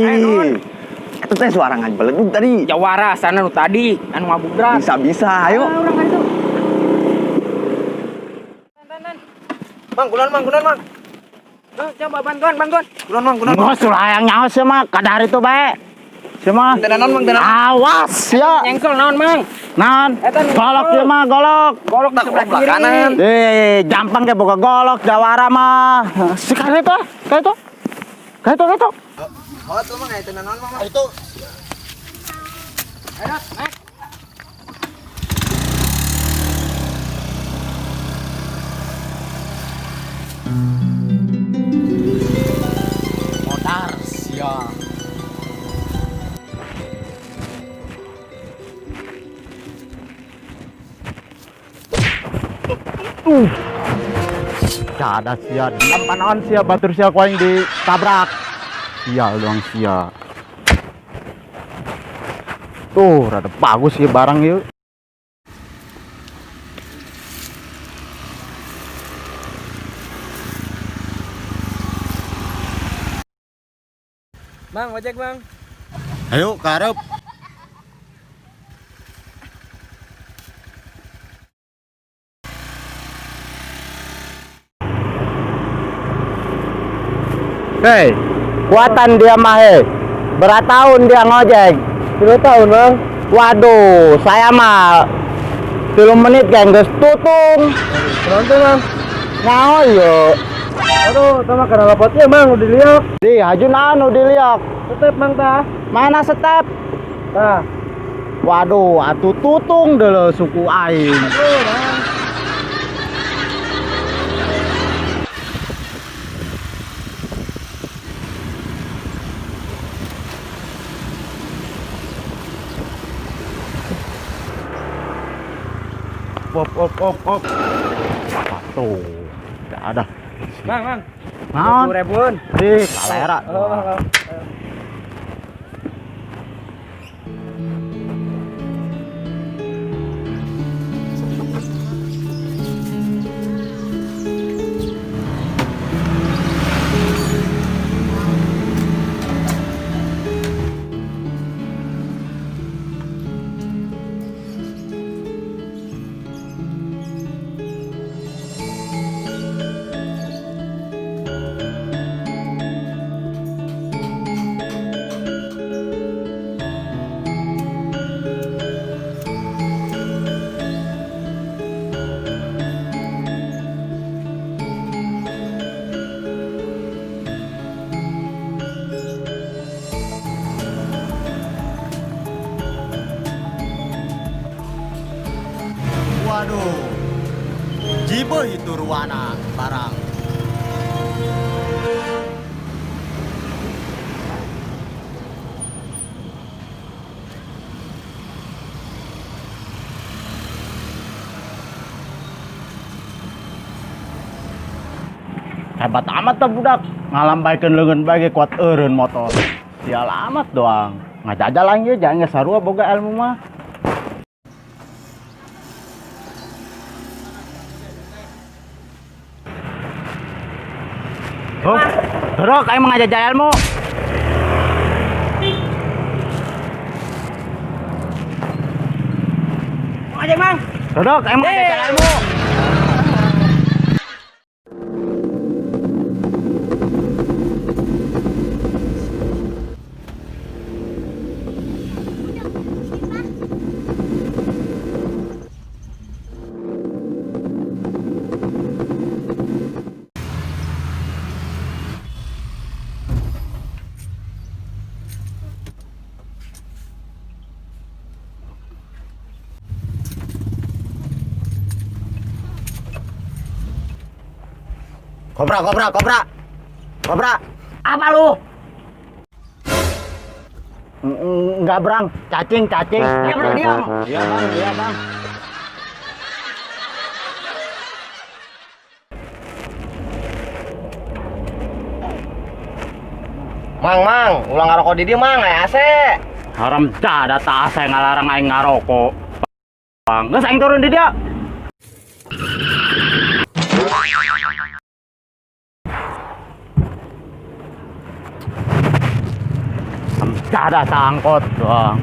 Ih. Itu teh suara ngabeledug tadi. Jawara sana nu tadi anu ngabugrak. Bisa-bisa, ayo. Ah, urang ka ditu. Mang, kunaon, Mang, kunaon, Mang? Oh, coba bantuan, bantuan. Kunaon, Mang, kunaon? Nggak ulah hayang nyaho sia mah kadar itu bae. Sia mah. Teu naon, Mang, teu naon. Awas ya. Nyengkol naon, Mang? Naon? Eta nu Golok nyengkol. dia mah golok. Golok di Tak, sebelah golok kiri. kanan. Eh, jampang ke boga golok jawara mah. Si kali itu, kayak itu. Kayak itu, kayak itu. Oh, tuh, Mang, teu naon, Mang. Itu Ayo, naik. modar sia. Cada sia, diam panaon sia batur sia ku aing ditabrak. Sial doang sia. Tuh, rada bagus sih barang yuk. Mang, ojek, Bang. Ayo, karep. Hei, kuatan dia mah he. Berapa tahun dia ngojek? 10 tahun, Bang. Waduh, saya mah 3 menit geng geus tutung. Pronto, Bang. Nyaho yo. Aduh, sama karena lapotnya, Bang, udah dilihat. Di haju naon nu diliok? Tetep, Mang, tah. Mana step? Tah. Waduh, atuh tutung dulu suku aing. Aduh, Bang. Op op op op. Tuh, tidak ada. Bang, Bang. Naon? 20 ribuan. Di kalera. Oh, Bang, Bang. Waduh. Jibo itu ruana barang. Hebat amat tuh budak. Ngalambaikeun leungeun bae ge kuat eureun motor. Sial amat doang. Ngajajal aing ge jangan sarua boga ilmu mah. Oh, dorok aing mah ngajajal ilmu. Ojek, Bang. Dodok, aing mah ngajajal ilmu. Kobra, kobra, kobra. Kobra. Apa lu? Enggak, Brang. Cacing, cacing. Diam lu, diam. Iya, Bang. Iya, Bang. Mang, Mang, ulah ngarokok di dieu, Mang, aya AC. Haram jadah tak AC ngalarang aing ngarokok. Bang, geus aing turun di dia. Jadah angkot doang.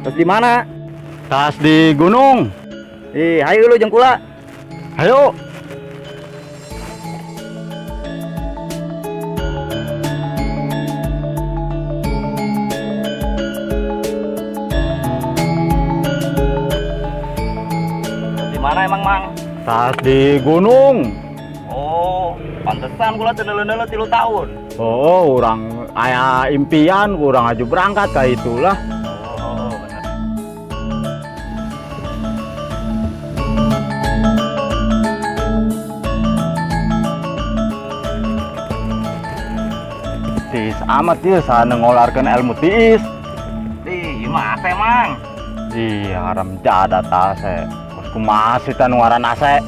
Terus di mana? Tas di gunung. Ih, hayu lu jeung kula. Ayo. Di mana emang, Mang? Tas di gunung. Oh, pantesan kula teu neuleuh-neuleuh 3 tahun. Oh, orang aya impian, kurang aju berangkat ka itulah. Oh, bener. Tiis amat ieu saha nu ngolarkeun ilmu tiis. Ih, ieu mah ase, Mang. Ih, haram jadah ta ase. Kos kumaha sih tah nu ngaran ase?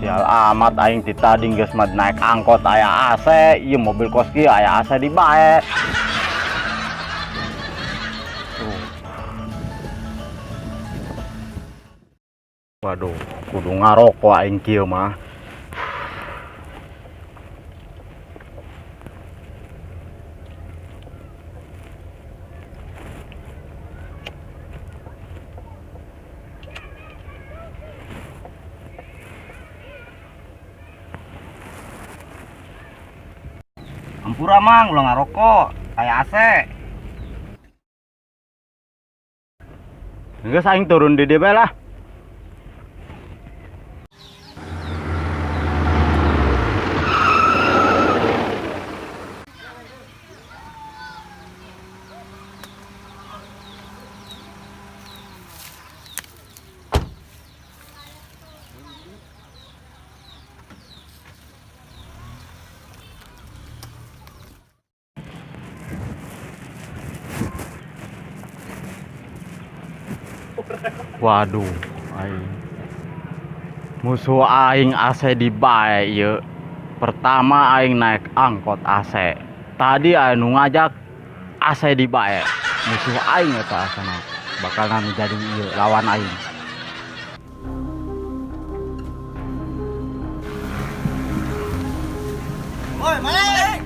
Sial amat aing ti tadi geus mah naik angkot aya AC, ieu mobil kos kieu aya AC di bae. Tuh. Waduh, kudu ngarokok aing kieu mah. Ampura, Mang, ulah ngarokok, aya AC. Geus aing turun di dieu bae lah. Waduh, aing. Musuh aing AC di bae ieu. Pertama aing naik angkot AC. Tadi aing nu ngajak AC di bae. Musuh aing eta asana bakalan jadi ieu lawan aing. Woi, maling!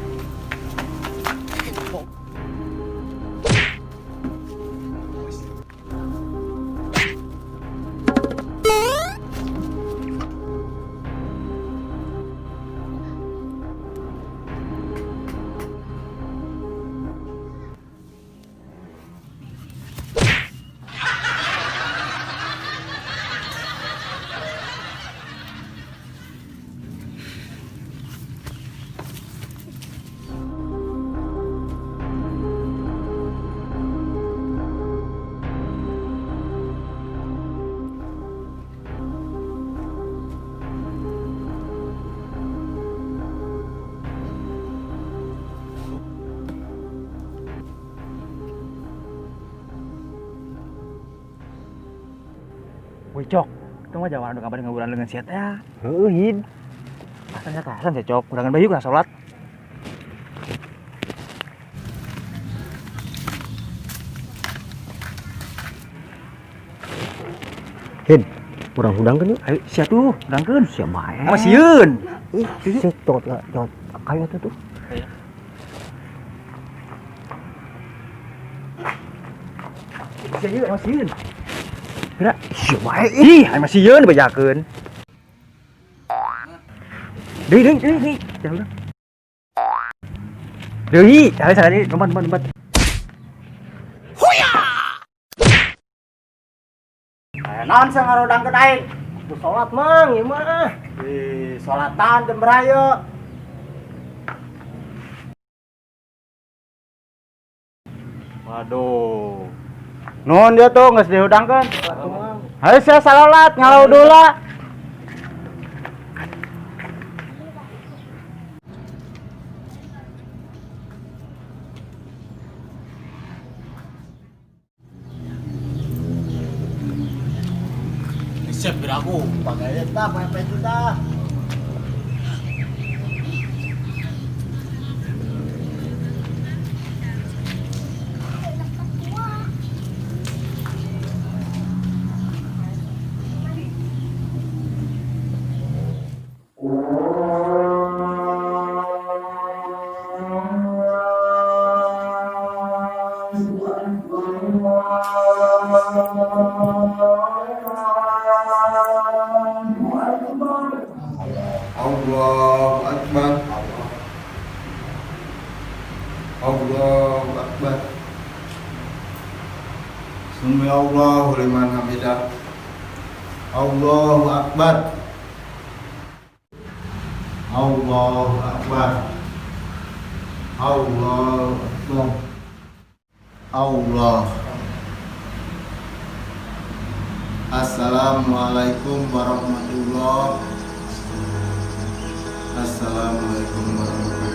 Woi, Cok. Itu mah jawaban kabar ngaburan dengan sia teh. Heuh, Hid. Asalnya kerasan sih, Cok. Kurangan bayu kurang salat. Hid, urang hudangkeun yuk. Ayo, sia tuh, hudangkeun. Sia bae. Sama sieun. Ih, sia tot lah, tot kayu atuh tuh. Sia ieu emang sieun. Gerak. Sia bae. Ih, emang sieun dibajakeun. Deui, deui, deui, deui. Jangan udah. Deui, cari cari, lompat, lompat, lompat. Huya! Naon sih ngarodangkeun aing? Tuh salat, Mang, ieu mah. Ih, salatan jam berayo. Waduh. Nuhun dia tuh geus dihudangkeun. Hayu sia salalat ngalau dula. Sip piraku. Pakai eta, pakai itu tah. Allahu Akbar. Allahu Akbar. Sami Allahu liman hamidah. Allahu Akbar. Allahu Akbar. Allahu Akbar. Allah. Assalamualaikum warahmatullahi. Assalamualaikum warahmatullahi.